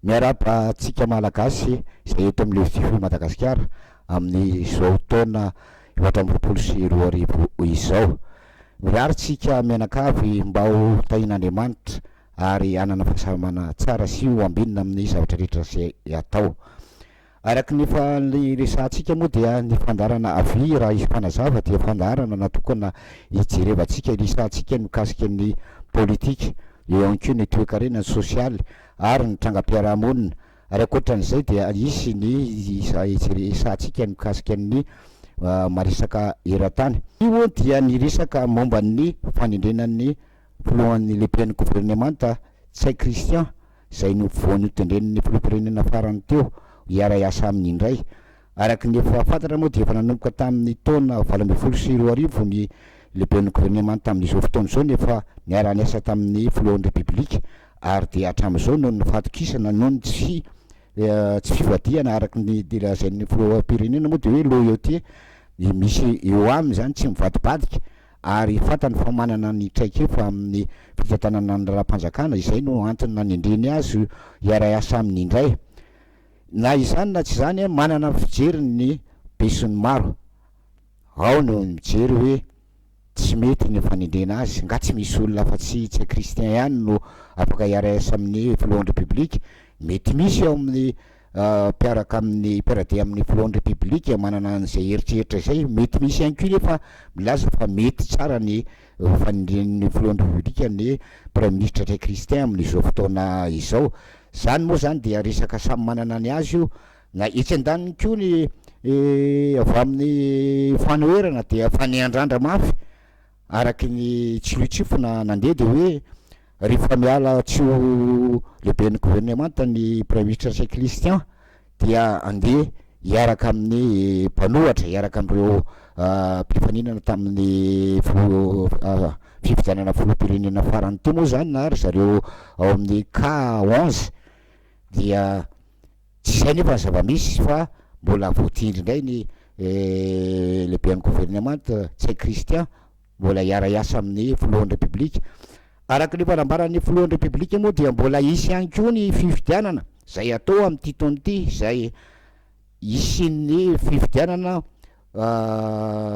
Miarahaba antsika Malagasy izay eto amin'ny Levy Madagasikara amin'izao taona 2024 izao. Mirary tsika mianakavy mba ho tahian'Andriamanitra ary hanana fahasalamana tsara sy ho ambinina amin'ny zavatra rehetra izay atao. Araka ny efa niresahantsika moa dia ny fandaharana Avia raha hifanazava dia fandaharana natokana hijerevantsika, hiresahantsika ny mikasika ny politika, eo ihany koa ny toekarena, ny sosialy ary ny trangam-piarahamonina. Ary ankoatran'izay dia hisy ny hiresahantsika ny mikasika ny maresaka eran-tany. Io dia ny resaka momba ny fanendrena ny filohan'ny lehiben'ny governemanta Ntsay Christian izay vao notendren'ny filoham-pirenena farany teo hiara-hiasa aminy indray. Araka ny efa fantatra moa dia efa nanomboka tamin'ny taona 2018 ny lehiben'ny governemanta amin'izao fotoana izao no efa niara-niasa tamin'ny filohan'ny Repoblika ary dia hatramin'izao noho ny fahatokisana noho ny tsy tsy fivadihana araka ny lazain'ny filoham-pirenena moa dia hoe loyauté misy eo aminy izany tsy mivadibadika ary fantany fa manana ny traikefa amin'ny fitantanana ny raharaham-panjakana, izay no antony nanendreny azy hiara-hiasa aminy indray. Na izany na tsy izany, manana ny fijeriny ny besinimaro. Ao no mijery hoe tsy mety ny fanendrena azy, nga tsy misy olona afa-tsy Ntsay Christian ihany no afaka hiara-hiasa amin'ny filohan'ny Repoblika? Mety misy ao amin'ny mpiaraka amin'ny mpiara-dia amin'ny filohan'ny Repoblika manana an'izay eritreritra izay, mety misy ihany koa nefa milaza fa mety tsara ny fanendren'ny filohan'ny Repoblika ny praiminisitra Ntsay Christian amin'izao fotoana izao. Izany moa izany dia resaka samy manana ny azy io, na etsy andaniny koa ny avy amin'ny fanoherana dia efa niandrandra mafy araky ny tsilotsifona nandeha dia hoe Rehefa miala tsy ho lehiben'ny governemanta ny Praiminisitra Ntsay Christian dia andeha hiaraka amin'ny mpanohatra, hiaraka amin'ireo mpifaninana tamin'ny filoha fifidianana filoham-pirenena farany teo moa izany na ry zareo ao amin'ny K 11 dia tsy izay nefa ny zava-misy fa mbola voatendry indray ny lehiben'ny governemanta Ntsay Christian. Mbola hiara-hiasa amin'ny filohan'ny Repoblika. Araka ny efa nambaran'ny filohan'ny Repoblika moa dia mbola hisy ihany koa ny fifidianana izay hatao amin'ity taona ity izay hisian'ny fifidianana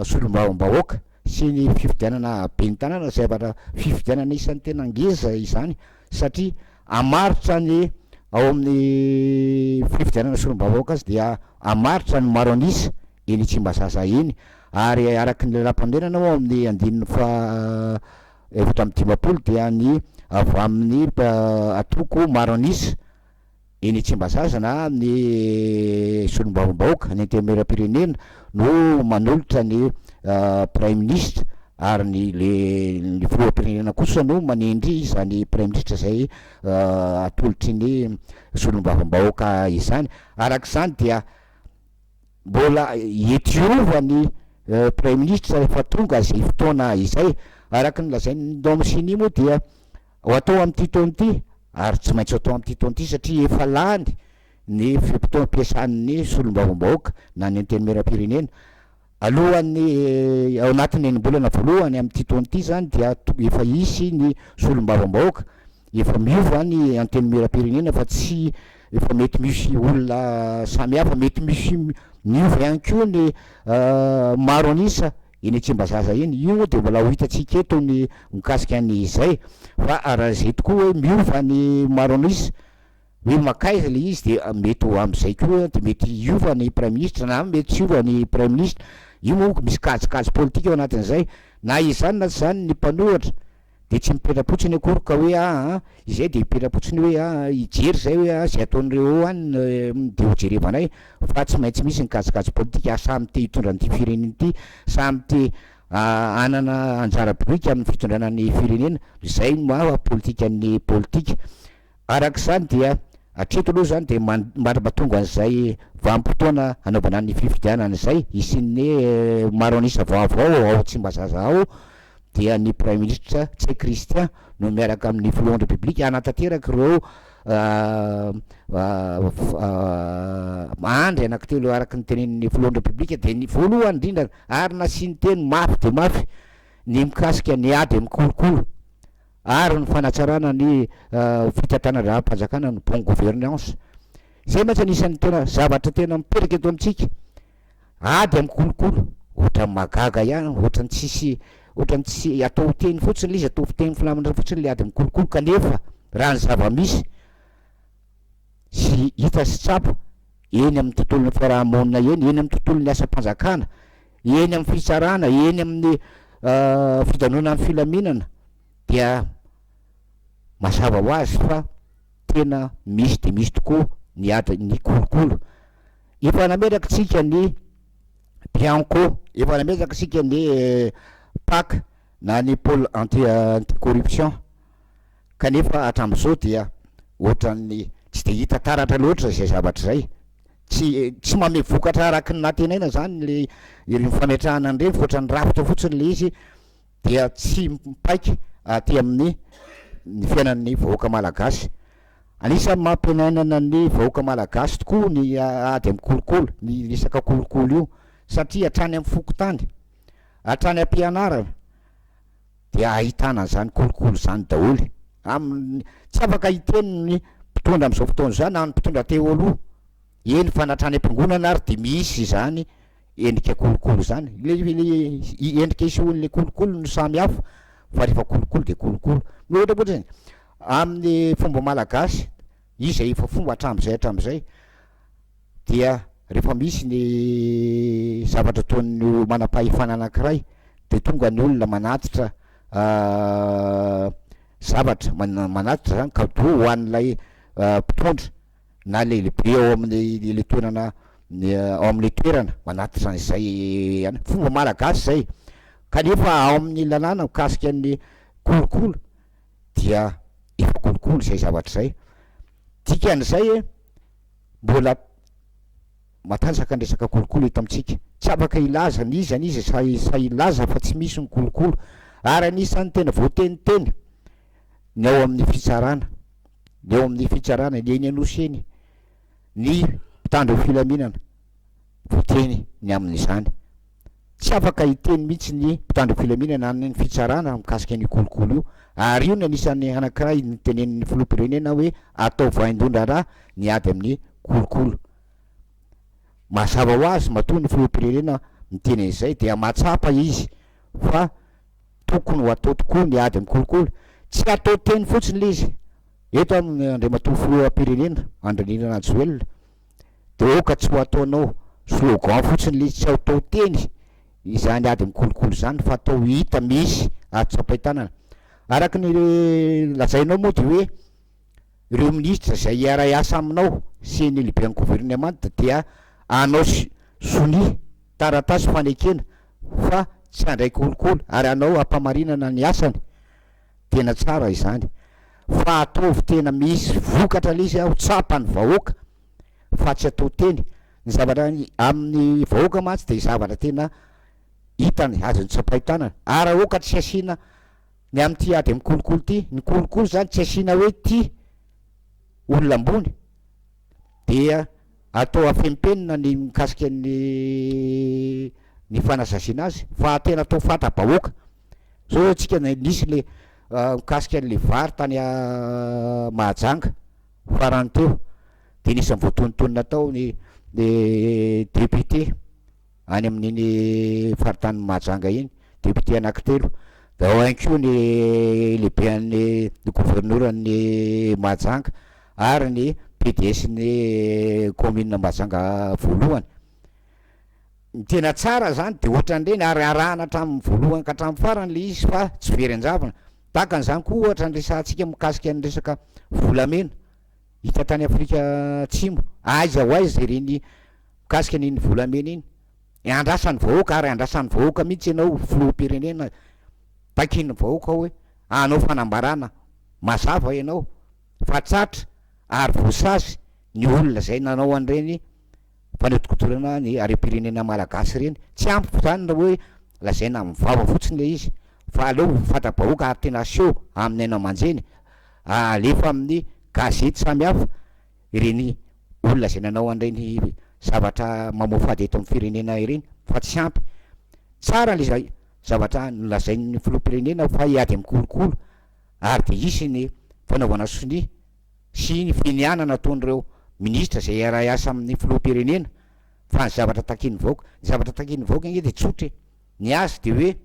solombavambahoaka sy ny fifidianana ben'ny tanàna izay zavatra fifidianana isan'ny tena ngeza izany satria hamaritra ny ao amin'ny fifidianana solombavambahoaka azy dia hamaritra ny maro an'isa eny Tsimbazaza eny ary araka ny lalàmpanorenana ao amin'ny andininy faha 54 dia ny avy amin'ny antoko maro an'isa eny Tsimbazaza na ny solombavambahoaka, ny antenimierampirenena no manolotra ny praiminisitra ary ny le ny filoham-pirenena kosa no manendry izany praiminisitra izay atolotry ny solombavambahoaka izany. Araka izany dia Mbola hiova ny Praiminisitra rehefa tonga izay fotoana izay. Araka ny lazain'ny Dom Sini moa dia ho atao amin'ity taona ity ary tsy maintsy atao amin'ity taona ity satria efa lany ny fe-potoam-piasan'ny solombavambahoaka na ny antenimierampirenena. Alohan'ny ao anatin'ny enim-bolana voalohany amin'ity taona ity izany dia efa hisy ny solombavambahoaka, efa miova ny antenimierampirenena fa tsy efa mety misy olona samihafa, mety misy miova ihany koa ny maro an'isa eny Tsimbazaza eny, io moa dia mbola ho hitantsika eto ny mikasika an'izay fa raha izay tokoa hoe miova ny maro an'isa hoe makaiza le izy de mety ho amizay koa de mety hiova ny praiministra na mety tsy hiova ny praiministra, io moa misy kajikajy politika ao anatin'izay, na izany na tsy izany ny mpanohatra de tsy mipetra-potsiny akory ka hoe aa izay de hipetra-potsiny hoe aa hijery zay hoe aa zay ataon'ireo eo any de ho jerevanay fa tsy maintsy misy ny kajikajy politika, samy te hitondra an'ity firenena ity, samy te hanana anjara biriky amin'ny fitondrana ny firenena, izay no maha politikan'ny politika. Araka izany dia hatreto aloha izany dia mandra-pahatonga an'izay vanim-potoana hanaovana ny fifidianana izay, hisian'ny maro an'isa vaovao ao Tsimbazaza ao dia ny Praiminisitra Ntsay Christian no miaraka amin'ny Filohan'ny Repoblika hanatanteraka ireo andry anankitelo araka ny tenenin'ny Filohan'ny Repoblika dia ny voalohany indrindra ary nasiany teny mafy dia mafy ny mikasika ny ady amin'ny kolikoly. ary ny fanatsarana ny fitantanan-draharaham-panjakana, ny bonne gouvernance. Izay mantsy anisan'ny tena zavatra tena mipetraka eto amintsika. Ady amin'ny kolikoly, ohatran'ny mahagaga ihany, ohatran'ny tsisy, ohatran'ny tsy atao teny fotsiny ilay izy, atao fiteny filamatra fotsiny ilay ady amin'ny kolikoly kanefa raha ny zava-misy sy hita sy tsapa eny amin'ny tontolon'ny fiaraha-monina eny, eny amin'ny tontolon'ny asam-panjakana, eny amin'ny fitsarana, eny amin'ny fijanonan'ny filaminana dia mazava ho azy fa tena misy dia misy tokoa ny ady ny kolikoly. Efa nametraka isika ny Bianco, efa nametraka isika ny Pac na ny Pôle anti anti corruption kanefa hatramin'izao dia ohatran'ny tsy dia hita taratra loatra izay zavatra izay. Tsy tsy manome vokatra araka ny nantenaina izany le ireny fametrahana an'ireny fa ohatran'ny rafitra fotsiny le izy dia tsy mipaika aty amin'ny ny fiainan'ny vahoaka malagasy. Anisan'ny mampiainana ny vahoaka malagasy tokoa ny ady amin'ny kolikoly, ny resaka kolikoly io satria hatrany amin'ny fokontany, hatrany am-pianarana dia ahitana an'izany kolikoly izany daholo. Amin'ny, tsy afaka hiteny ny mpitondra amin'izao fotoana izao na ny mpitondra teo aloha, eny fa na hatrany am-piangonana ary dia misy izany endrika kolikoly izany. Le le endrika isehoan'le kolikoly no samy hafa fa rehefa kolikoly dia kolikoly. Ny ohatra fotsiny, amin'ny fomba malagasy, izay efa fomba hatramin'izay hatramin'izay dia rehefa misy ny zavatra ataon'ny manam-pahefana anankiray dia tonga ny olona manatitra zavatra, manatitra zany cadeau ho an'ilay mpitondra na ilay lehibe ao amin'ny ilay toerana ao amin'ilay toerana manatitra an'izay any, fomba malagasy izay, kanefa ao amin'ny lalàna mikasika ny kolikoly dia efa kolikoly izay zavatra izay, dikan'izay mbola matanjaka ny resaka kolikoly eto amintsika, tsy afaka hilaza n'iza n'iza sahy sahy hilaza fa tsy misy ny kolikoly, ary anisan'ny tena voateniteny ny ao amin'ny fitsarana. ny eo amin'ny fitsarana, ny eny Anosy eny, ny mpitandro filaminana voateny ny amin'izany. Tsy afaka hiteny mihitsy ny mpitandro filaminana any ny fitsarana mikasika an'io kolikoly io, ary io no anisan'ny anankiray notenenin'ny filoham-pirenena hoe atao vaindohan-draharaha ny ady amin'ny kolikoly. Mazava ho azy matoa ny filoham-pirenena miteny an'izay dia mahatsapa izy fa Tokony ho atao tokoa ny ady amin'ny kolikoly. Tsy atao teny fotsiny ilay izy. Eto amin'ny Andriamatoa Filoham-pirenena, Andry Nirina Rajoelina, dia aoka tsy ho ataonao slogan fotsiny ilay izy, tsy atao teny izany ady amin'ny kolikoly izany fa atao hita misy ary tsapain-tanana. Araka ny lazainao moa dia hoe ireo minisitra izay hiara-hiasa aminao sy ny lehiben'ny governemanta dia hanao sonia taratasy fanekena fa tsy handray kolikoly ary hanao ampamarinana ny asany, tena tsara izany fa ataovy tena misy vokatra le izy ho tsapan'ny vahoaka fa tsy atao teny, ny zavatra amin'ny vahoaka mantsy dia zavatra tena hitany azony tsapain-tanana ary aoka tsy asiana ny amin'ity ady amin'ny kolikoly ity, ny kolikoly zany tsy asiana hoe ty olona ambony dia atao afempenina ny mikasika ny ny fanasaziana azy fa tena atao fanta-bahoaka, zao zao tsika nisy le mikasika an'le vary tany Mahajanga farany teo de nisy voatonontonona tao ny ny député any amin'iny faritanin'i Mahajanga iny, député anankitelo, de ao ihany koa ny lehiben'ny governoran'i Mahajanga ary ny PDS-n'ny kaominina Mahajanga voalohany. Ny tena tsara zany de ohatran'ireny ary arahana hatramin'ny voalohany ka hatramin'ny farany le izy fa tsy very an-javona. Tahaka an'izany koa ohatra ny resahantsika mikasika ny resaka volamena hita tany Afrika Atsimo, aiza ho aiza ireny mikasika an'iny volamena iny. Andrasan'ny vahoaka ary andrasan'ny vahoaka mihitsy ianao filoham-pirenena, takian'ny vahoaka hoe hanao fanambarana mazava ianao fa tratra ary voasazy ny olona izay nanao an'ireny fanodinkodinana ny harem-pirenena malagasy ireny. Tsy ampy izany raha hoe lazaina amin'ny vava fotsiny ilay izy fa aleo ho fanta-bahoaka ary tena aseho amin'ny haino aman-jeny, alefa amin'ny gazety samihafa ireny olona izay nanao an'ireny zavatra mamoafady eto amin'ny firenena ireny fa tsy ampy. Tsara ilay zavatra nolazain'ny filoham-pirenena fa hiady amin'ny kolikoly. Ary dia hisy ny fanaovana sonia sy ny finianana ataon'ireo minisitra izay hiara-hiasa amin'ny filoham-pirenena fa ny zavatra takian'ny vahoaka, ny zavatra takian'ny vahoaka ange dia tsotra e! Ny azy dia hoe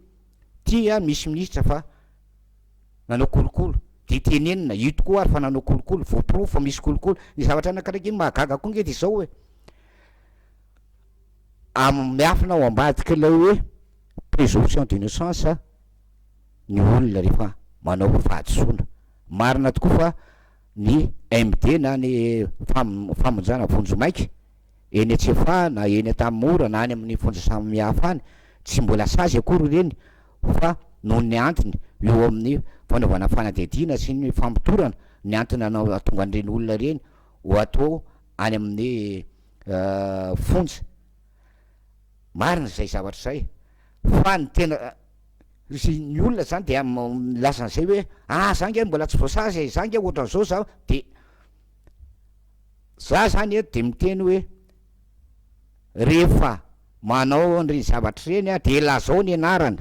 tia misy minisitra fa nanao kolokolo dia tenenina io tokoa ary fa nanao kolokolo, voaporofo fa misy kolokolo. Ny zavatra anankiray ange mahagaga koa ange dia izao e! Am- miafina ao ambadik'ilay hoe présomption d'innocence ny olona rehefa manao fahadisoana. Marina tokoa fa ny MD na ny famonjana vonjimaika eny Antsefaha na eny Antanimora na any amin'ny fonja samihafa any, tsy mbola sazy akory ireny fa noho ny antony eo amin'ny fanaovana fanadihadiana sy ny famotorana ny antony hahatonga an'ireny olona ireny ho atao any amin'ny fonja. Marina izay zavatra izay fa ny tena ny olona zany dia milaza an'izay hoe ah za nge mbola tsy voasazy e, za nge ohatran'izao za de za zany eto de miteny hoe rehefa manao an'ireny zavatra ireny a de lazao ny anarany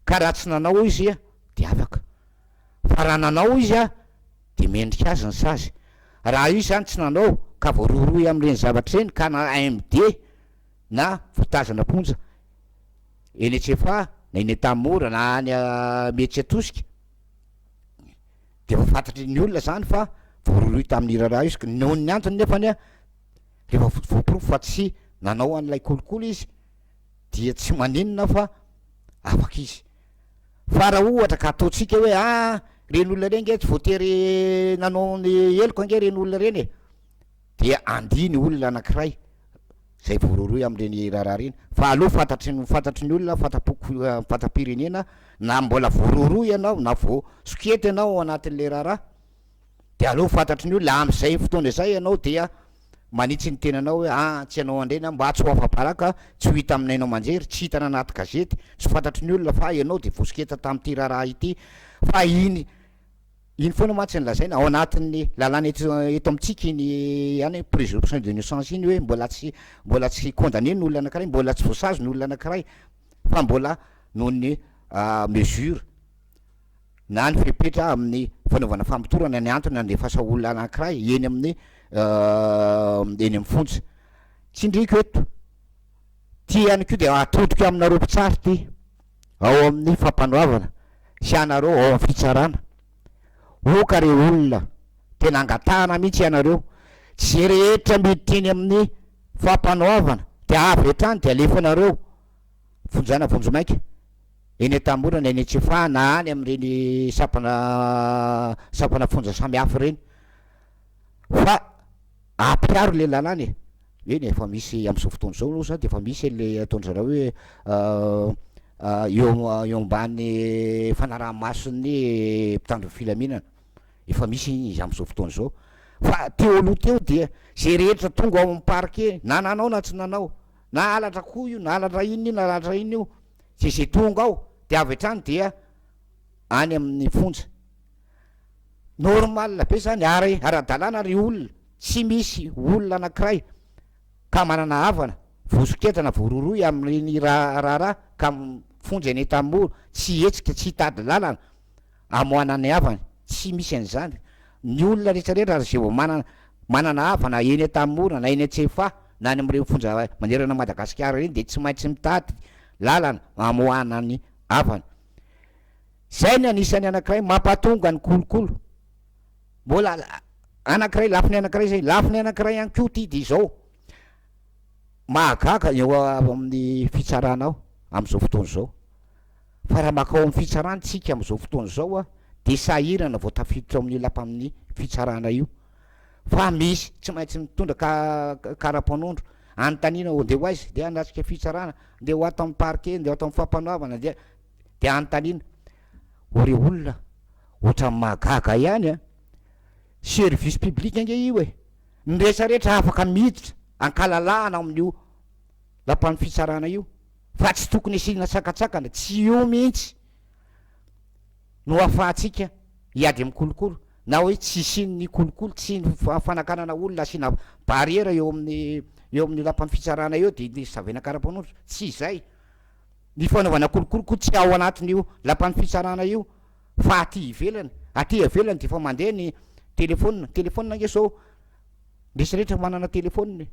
ka raha tsy nanao izy a de afaka fa raha nanao izy a de mendrika azy ny sazy, raha io zany tsy nanao ka voarohirohy amin'ireny zavatra ireny ka na MD na voatazona am-ponja eny Antsefaha na eny Antanimora na any Imerintsiatosika de efa fantatry ny olona zany fa voarohirohy tamin'ny raharaha io izy, noho ny antony nefany a rehefa voaporofo fa tsy nanao an'ilay kolikoly izy dia tsy maninona fa afaka izy. Fa raha ohatra ka ataontsika hoe ah reny olona ireny nge tsy voatery nanao ny heloka nge reny olona ireny e, dia andia ny olona anankiray zay voarohirohy amin'ireny raharaha ireny, fa aleo fantatry ny fantatry ny olona, fanta-poko fanta-pirenena na mbola voarohirohy ianao na voasoketa ianao ao anatin'le raharaha de aleo fantatry ny olona amin'izay fotoana izay ianao dia manitsy ny tenanao hoe ah tsy ianao andreny aho mba tsy ho afa-baraka, tsy ho hita amin'ny haino aman-jery, tsy hitana anaty gazety, tsy ho fantatry ny olona fa ianao dia voasoketa tamin'ity raharaha ity fa iny iny foana mantsy no lazaina ao anatin'ny lalàna eto eto amintsika iny ihany hoe présomption d'innocence iny hoe mbola tsy mbola tsy condamné ny olona anankiray, mbola tsy voasazy ny olona anankiray fa mbola noho ny mesure na ny fepetra amin'ny fanaovana famotorana ny antony handefasa olona anankiray eny amin'ny eny amin'ny fonja. Tsindriko eto, ty ihany koa dia atodiko aminareo mpitsara ity, ao amin'ny fampanoavana sy anareo ao amin'ny fitsarana, oka re olona, tena angatahana mihitsy ianareo, tsy ze rehetra miditra eny amin'ny fampanoavana dia avy hatrany dia alefanareo fonjana vonjimaika. eny Antanimora na eny Antsifaha na any amin'ireny sampana sampana fonja samihafa ireny fa ampiharo le lalàna e, eny efa misy amin'izao fotoana izao aloha zany de efa misy an'le ataon-dry zareo hoe eo eo ambany fanaraha-mason'ny mpitandro ny filaminana, efa misy iny izy amin'izao fotoana izao fa teo aloha teo dia zay rehetra tonga ao amin'ny parquet na nanao na tsy nanao na halatra akoho io na halatra inona io na halatra inona io Dia izay tonga ao dia avy hatrany dia any amin'ny fonja. Normal be zany ary ara-dalàna ry olona, tsy misy olona anankiray ka manana havana voasoketa na voarohirohy amin'ireny raharaha ka mifonja eny Antanimora, tsy hihetsika, tsy hitady lalana hamoahana ny havany, tsy misy an'izany. Ny olona rehetra rehetra ary izay vao manana manana havana eny Antanimora na eny Antsefaha na any amin'ireny fonja manerana an'i Madagasikara ireny dia tsy maintsy mitady lalana hamoahana ny havany. Izay ny anisan'ny anankiray mampatonga ny kolokolo. Mbola anankiray, lafiny anankiray izay, lafiny anankiray ihany koa ity dia izao, mahagaga eo amin'ny fitsarana ao amin'izao fotoana izao, fa raha makao amin'ny fitsarana isika amin'izao fotoana izao dia sahirana vao tafiditra ao amin'io lapan'ny fitsarana io. Fa misy tsy maintsy mitondra kara-panondro, anontaniana hoe ndeha ho aiza, ndeha hanatrika fitsarana, ndeha ho ato amin'ny parquet, ndeha ho ato amin'ny fampanoavana, ndeha, dia anontaniana. O re olona, ohatran'ny mahagaga ihany an! Service public ange io e! Ny rehetra rehetra afaka miditra ankalalahana ao amin'io lapan'ny fitsarana io, fa tsy tokony asiana sakantsakana, tsy io mihitsy no ahafahantsika hiady amin'ny kolikoly na hoe tsy hisian'ny kolikoly, tsy ny fanakanana olona asiana barrière eo amin'ny eo amin'ny lapan'ny fitsarana eo dia ny savena karapanondro, tsy izay. Ny fanaovana kolikoly koa tsy ao anatin'io lapan'ny fitsarana io fa aty ivelany. Aty ivelany dia efa mandeha ny telephone, telephone ange zao misy rehetra manana telephone e.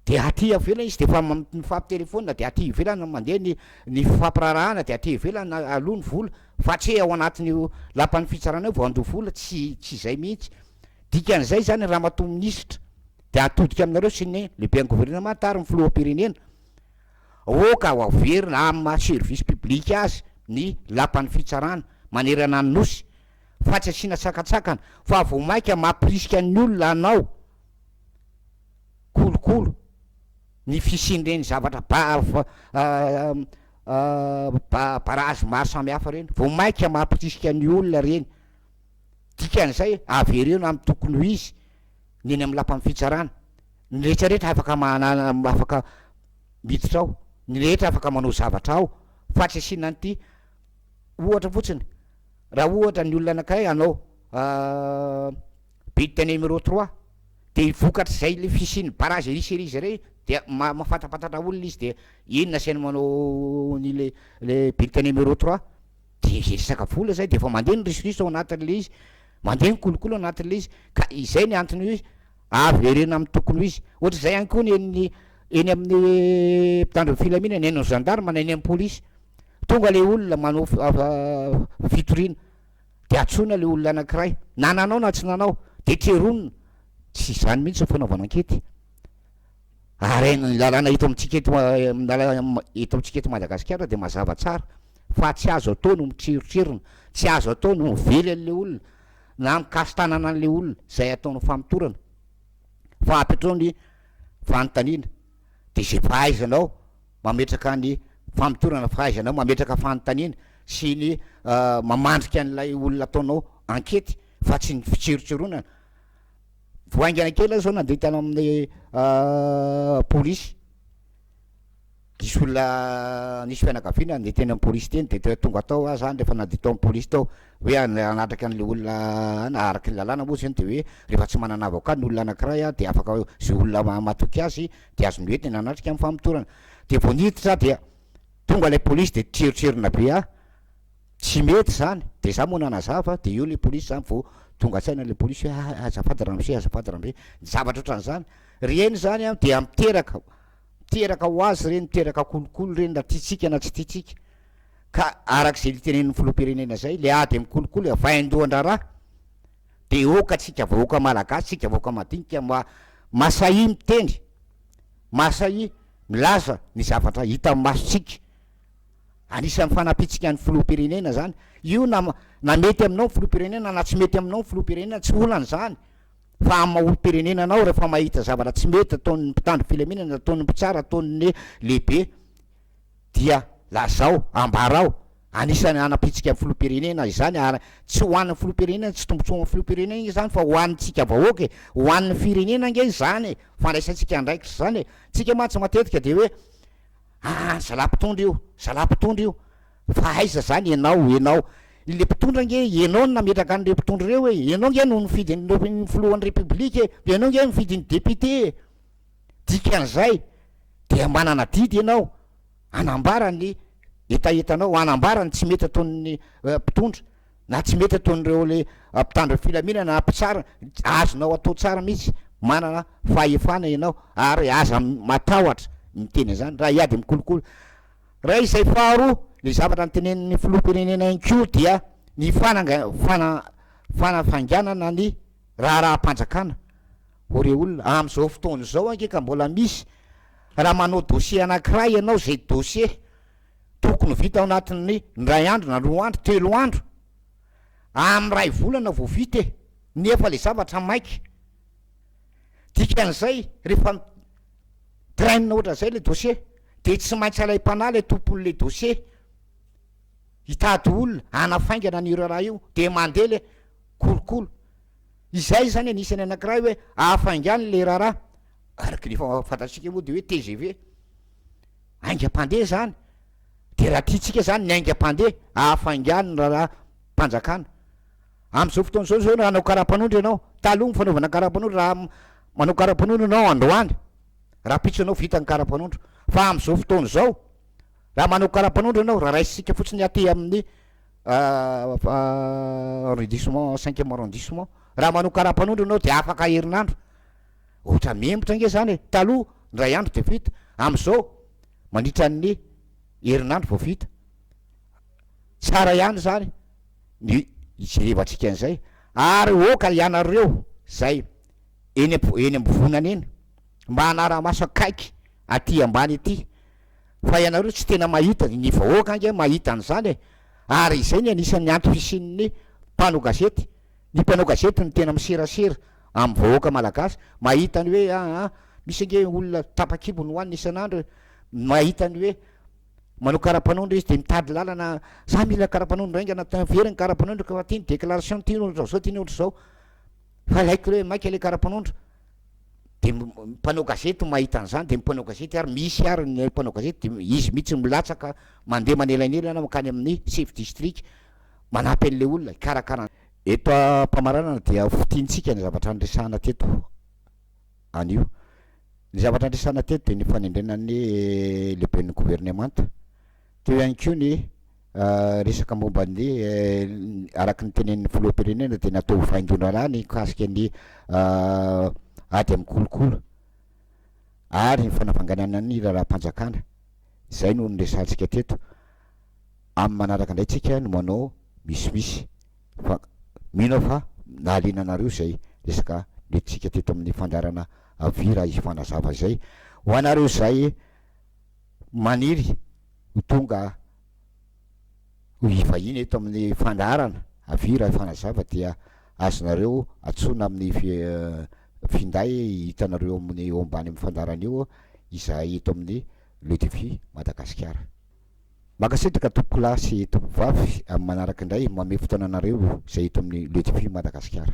Dia aty ivelany izy dia efa mifampitelephone dia aty ivelany mandeha ny ny fifampiraharahana dia aty ivelany aloha ny vola fa tsy hoe ao anatin'io lapan'ny fitsarana io vao handoa vola, tsy tsy izay mihitsy. Dikan'izay izany ramatoa minisitra dia atodika aminareo sy ny lehiben'ny governemanta ary ny filoham-pirenena, aoka ho averina amin'ny maha service public azy ny lapan'ny fitsarana manerana ny nosy fa tsy asiana sakantsakana fa vao mainka mampirisika ny olona hanao kolokolo ny fisian'ireny zavatra ba barazy maro samihafa ireny, vao mainka mampirisika ny olona ireny. Dikan'izay, avereno amin'ny tokony ho izy ny eny amin'ny lapan'ny fitsarana. Ny rehetra rehetra afaka manana, afaka miditra ao, ny rehetra afaka manao zavatra ao, fa tsy asiana an'ity. Ohatra fotsiny, raha ohatra ny olona anankiray hanao bulletin numéro trois, dia vokatr'izay le fisian'ny barrage ery sy ery izay dia mahafantapantatra olona izy dia iny nasainy manao ny le le bulletin numéro trois. Dia resaka vola zay dia efa mandeha ny risoriso ao anatin'le izy, mandeha ny kolikoly ao anatin'le izy, ka izay ny antony hoe averena amin'ny tokony ho izy. Ohatr'izay ihany koa ny eny eny amin'ny mpitandro ny filaminana, eny amin'ny gendarme na eny amin'ny polisy. Tonga le olona manao fitoriana, dia antsoina le olona anankiray, na nanao na tsy nanao, dia treronina. Tsy izany mihitsy ny fanaovana ankety. Ary ny lalàna eto amintsika eto eto amintsika eto Madagasikara dia mazava tsara fa tsy azo atao no mitrirotrerona, tsy azo atao no mively an'ilay olona na mikasi-tanana an'ilay olona izay ataonao famotorana fa apetrao ny fanontaniana dia izay fahaizanao mametraka ny famotorana, fahaizanao mametraka fanontaniana sy ny mamandrika an'ilay olona ataonao ankety fa tsy ny fitsirotsironana. Vao haingana kely aho zao nandeha tany amin'ny polisy, nisy olona nisy fianakaviana nandeha teny amin'ny polisy teny de tonga tao aho zany rehefa nandeha tao amin'ny polisy tao hoe hanatrika an'le olona any, araky ny lalàna moa zany de hoe rehefa tsy manana avocat ny olona anakiray a de afaka zay olona matoky azy de azony hoentina hanatrika amin'ny famotorana, de vao niditra aho dia tonga ilay polisy de nitrerotrerona be ahy. Tsy mety zany, de za moa nanazava de eo le polisy zany vao tonga saina le polisy hoe ah azafady ramose azafady ramose, ny zavatra ohatran'izany, reny zany an dia miteraka, miteraka ho azy reny, miteraka kolikoly reny na tiantsika na tsy tiantsika, ka arak'izay nitenenin'ny filoham-pirenena zay, le ady amin'ny kolikoly vaindohan-draharaha, de aoka tsika vahoaka malagasy, tsika vahoaka madinika mba masahia miteny, masahia milaza ny zavatra hitan'ny masontsika. Anisan'ny fanampiantsika ny filoham-pirenena zany. Io na na mety aminao ny filoham-pirenena na tsy mety aminao ny filoham-pirenena tsy olana izany fa amin'ny maha olom-pirenena anao rehefa mahita zavatra tsy mety ataon'ny mpitandro filaminana, ataon'ny mpitsara, ataon'ny lehibe dia lazao, ambarao. Anisan'ny hanampiantsika ny filoham-pirenena izany ary tsy ho an'ny filoham-pirenena, tsy tombontsoa ho an'ny filoham-pirenena ange izany fa ho antsika vahoaka e, ho an'ny firenena ange izany e, fandraisantsika andraikitra izany e. Tsika mantsy matetika dia hoe Aa zalahy mpitondra io, zalahy mpitondra io, fa aiza zany ianao, ianao, le mpitondra ange ianao no nametraka an'ireo mpitondra ireo e, ianao ange no nifidy an'ireo ny filohan'ny repoblika e, ianao ange nifidy ny député e, dikan'izay dia manana adidy ianao hanambara ny hetahetanao, hanambara ny tsy mety ataon'ny mpitondra. Na tsy mety ataon'ireo le mpitandro filaminana na mpitsara, azonao atao tsara mihitsy, manana fahefana ianao ary aza matahotra miteny an'izany raha hiady amin'ny kolikoly. Raha izay faharoa, ny zavatra notenenin'ny filoham-pirenena ihany koa dia ny fananga- fana- fanafainganana ny raharaham-panjakana ho re olona. Amin'izao fotoana izao ange ka mbola misy raha manao dossier anankiray ianao, izay dossier Tokony ho vita ao anatin'ny indray andro na roa andro, telo andro, amin'ny iray volana vao vita e! Nefa le zavatra maika. Dikan'izay rehefa mi-traîne ohatran'izay le dossier de tsy maintsy alaim-panahy le tompon'le dossier hitady olona hanafaingana an'io raharaha io de mandeha le kolokolo. Izay zany anisan'ny anankiray hoe ahafaingano le raharaha, araka ny efa fantatsika moa de hoe tgv. Aingam-pandeha izany, dia raha tiantsika izany ny aingam-pandeha hahafaingano ny raharaham-panjakana. Amin'izao fotoana izao izao raha hanao kara-panondro ianao, taloha ny fanaovana kara-panondro raha manao kara-panondro ianao androany, rahampitso ianao vita ny kara-panondro. Fa amin'izao fotoana izao, raha manao kara-panondro ianao, raha raisintsika fotsiny aty amin'ny. Arrondissement, cinquième arrondissement, raha manao karapanondro ianao de afaka herinandro. Ohatra mihemotra ange zany e, taloha ndray andro de vita, am'zao mandritra ny herinandro vao vita. Tsara ihany zany ny hijerevantsika an'izay, ary oka ianareo zay eny amp- eny ambovonana eny mba hanara-maso akaiky aty ambany aty, fa ianareo tsy tena mahita, ny vahoaka ange mahita an'izany e, ary izay ny anisan'ny antom-pisian'ny mpanao gazety, ny mpanao gazety no tena miserasera amin'ny vahoaka malagasy, mahita ny hoe aa misy ange olona tapa-kibo no hohanina isan'andro e, mahita ny hoe manao kara-panondro izy de mitady lalana, za mila kara-panondro haingana, very ny kara-panondroko fa ty ny déclaration ty ny ohatr'izao ty ny ohatr'izao, fa ilaiko hoe maika le kara-panondro. De mpanao gazety mahita an'izany, de mpanao gazety ary misy ary ny mpanao gazety de izy mihitsy milatsaka mandeha manelanelana mankany amin'ny chef district manampy an'le olona hikarakara. Eto am-pamaranana dia fintintsika ny zavatra niresahana teto anio. Ny zavatra niresahana teto dia ny fanendrena ny lehiben'ny governemanta. Teo ihany koa ny resaka momba ny, araka ny tenenin'ny filoham-pirenena dia natao ho vaindohan-draharaha ny mikasika ny ady amin'ny kolikoly ary ny fanavanganana ny raharaham-panjakana. Izay no niresahantsika teto. Amin'ny manaraka indray tsika no manao misimisy fa mino aho fa nahaliana anareo izay resaka nentintsika teto amin'ny fandaharana Avia raha hifanazava izay. Ho anareo izay maniry ho tonga ho hivahiny eto amin'ny fandaharana Avia raha hifanazava dia azonareo antsoina amin'ny finday hitanareo amin'ny eo ambany amin'ny fandaharana io izahay eto amin'ny Le Défi Madagasikara. Mankasitraka tompokolahy sy tompokovavy amin'ny manaraka indray mamehy fotoana anareo izay eto amin'ny Le Défi Madagasikara.